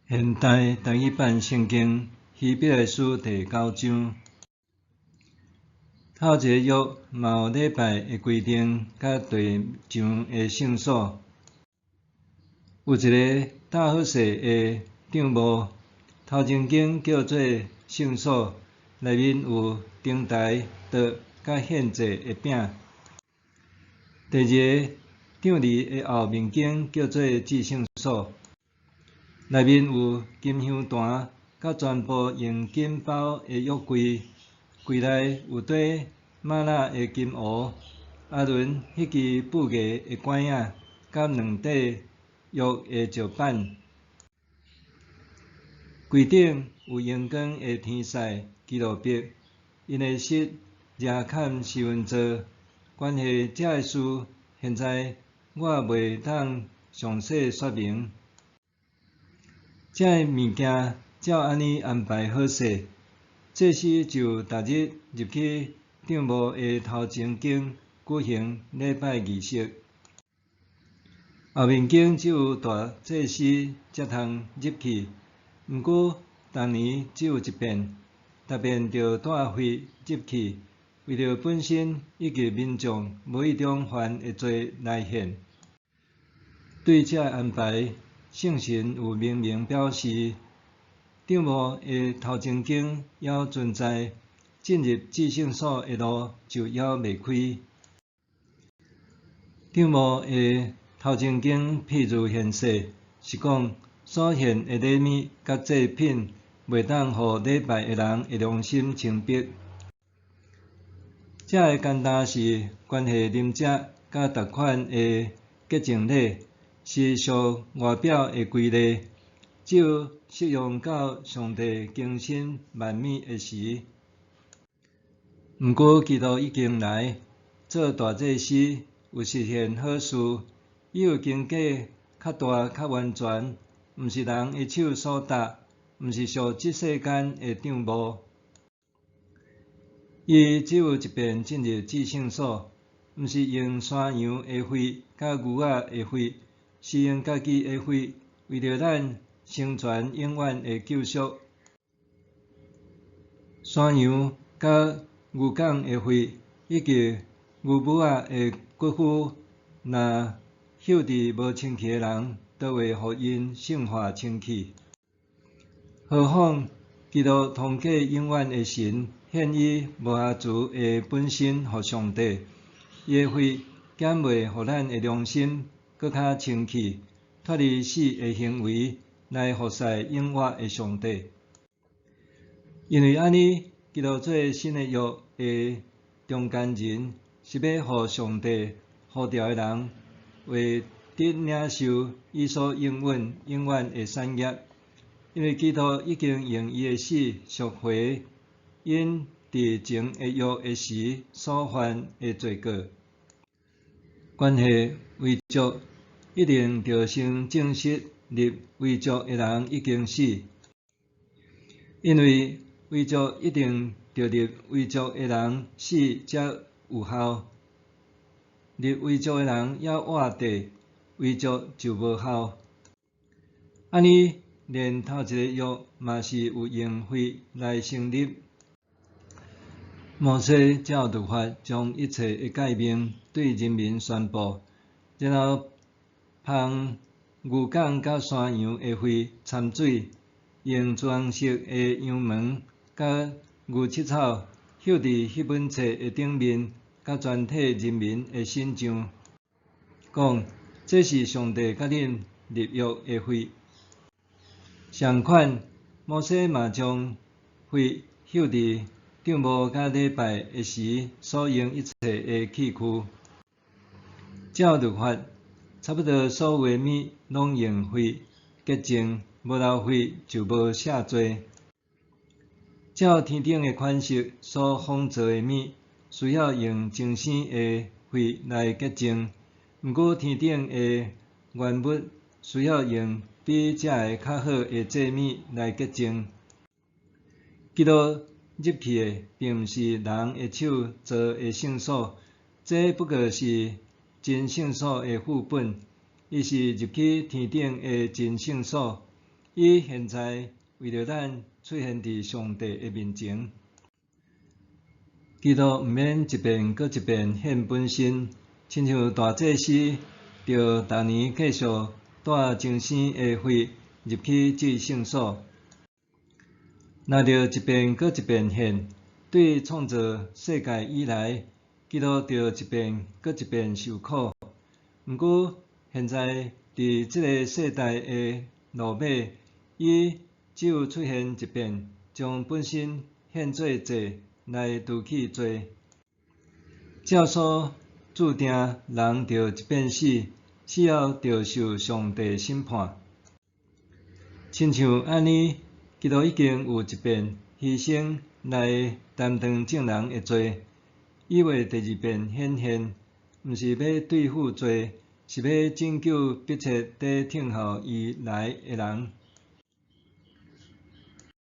現代台語版聖經希伯來書第九章，頭一个約嘛有禮拜的規定，佮地上的聖所，有一个搭好勢的帳幕，頭前間叫做聖所，內面有燈臺、桌佮獻祭的餅。第二个帳籬的後面間叫做至聖所。內面有金香壇，佮全部用金包的約櫃，櫃內有綴瑪納的金壺，亞倫彼支布藝的拐仔，佮兩塊約的石板。櫃頂有榮光的天使基路伯，𪜶的膝躋崁施恩座。關係這个事，現在我袂當詳細說明。這个物件照按呢安排好勢，祭司就逐日入去帳幕的頭前間舉行禮拜儀式。後面間只有大祭司才通入去，毋過逐年只有一遍，逐遍著帶血入去，為著本身以及民眾無意中犯的罪來獻。對這个安排，聖神有明明表示，帳幕的頭前間猶存在，進入至聖所的路就猶未開。帳幕的頭前間譬如現世，是講所獻的禮物佮祭品，袂當予禮拜的人的良心清白。這个簡單是關係啉食佮逐款的潔淨禮，是屬外表的規例，只有適用到上帝更新萬物的時。毋過基督已經來做大祭司，有實現好事，伊有經過較大較完全，毋是人的手所搭，毋是屬這世間的帳幕。伊只有一遍進入至聖所，毋是用山羊的血佮牛仔的血，是用家己的血，為著咱成全永遠的救贖。山羊佮牛犅的血，以及牛母仔的骨灰，若嗅佇無清氣的人，都會予𪜶聖化清氣。何況基督通過永遠的神，獻伊無瑕疵的本身予上帝，伊的血敢袂予咱的良心閣較清氣，脫離死的行為，來服侍永活的上帝。因為按呢，基督做新的約的中間人，是欲予上帝呼召的人，會得領受伊所應允永遠的產業。因為基督已經用伊的死贖回𪜶佇前的約的時所犯的罪過。關係遺囑，一定著先證實立遺囑的人已經死，因為遺囑一定著立遺囑的人死才有效。立遺囑的人猶活著，遺囑就無效。按呢，連頭一个約嘛是有用血來成立。摩西照律法將一切的誡命對人民宣布，然後捧牛犅佮山羊的血摻水，用朱紅色的羊毛佮牛膝草搝佇彼本冊的頂面，佮全體人民的身上，講：這是上帝佮恁立約的血。相款，摩西嘛將血搝佇帳幕佮禮拜的時所用一切的器具。照律法，差不多所有的物攏用血潔淨，無流血就無赦罪。照天頂的款式所仿造的物，需要用牲牲的血來潔淨；毋過天頂的原物需要用比這个較好的祭物來潔淨。基督入去的，並毋是人的手造的聖所，這不過是真聖所的副本。伊是入去天頂的真聖所，伊現在為著咱出現佇上帝的面前。基督毋免一遍閣一遍獻本身，親像大祭司著逐年繼續帶精生的血入去至聖所。若著一遍閣一遍獻，對創造世界以來，基督著一遍閣一遍受苦。毋過現在佇這个世代的落尾，伊只有出現一遍，將本身獻做祭來除去罪。照所註定，人著一遍死，死後著受上帝審判。親像按呢，基督已經有一遍犧牲來擔當眾人的罪，伊為第二遍顯現，毋是欲對付罪，是欲拯救迫切佇等候伊來的人。